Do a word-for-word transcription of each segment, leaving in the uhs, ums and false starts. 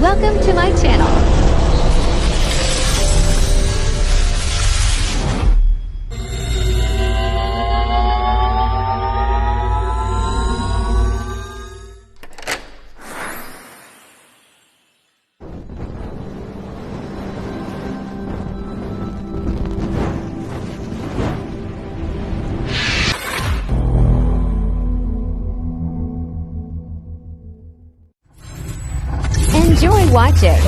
Welcome to my channel. Enjoy watching.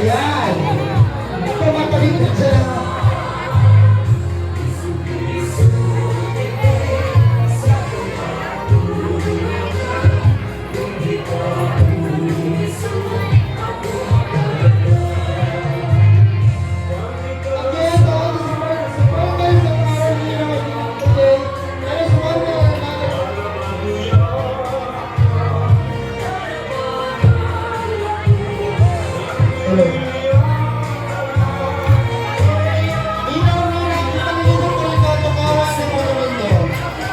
Ayan. Pumapalipit siya. Hello. Minaw-minaw, minaw-minaw ko rin ang pagkawan ng monumento.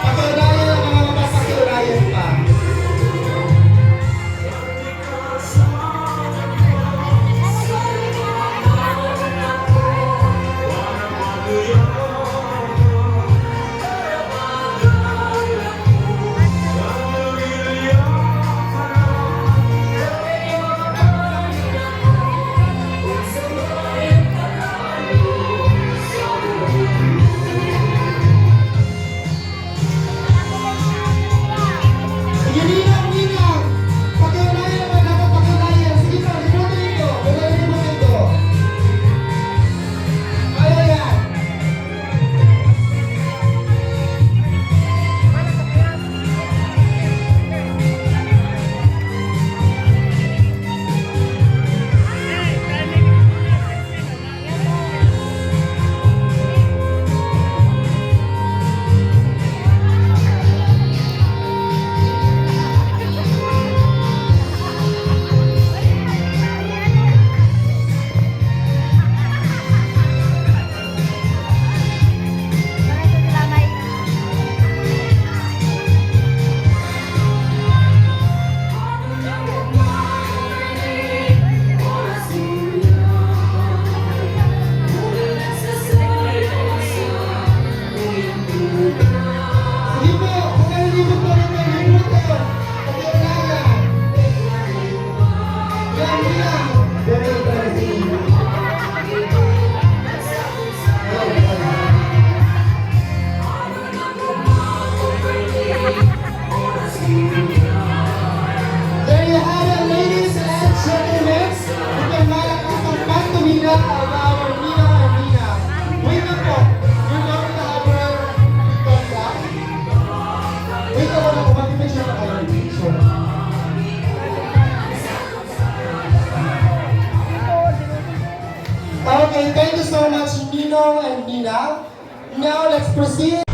Pakiulayan ang mga mata, pakiulayan pa. Sige, ninang, ninang. Pakiulayan naman, dapat pakiulayan. Sige pa, libutin ko. Wala, libutin ko. Kaya yan. Sige po, kung nalilibot pa rin kayo, libutin. Pag-iulayan. Yan, yan. Very interesting. There you have it, ladies and gentlemen. With the malakas ang pantomima of our Nino and Nina. Wait lang po. You're going to have your picture. Wait lang po, mag-picture na kayo. Picture. Okay, thank you so much, Nino and Nina. Now, let's proceed.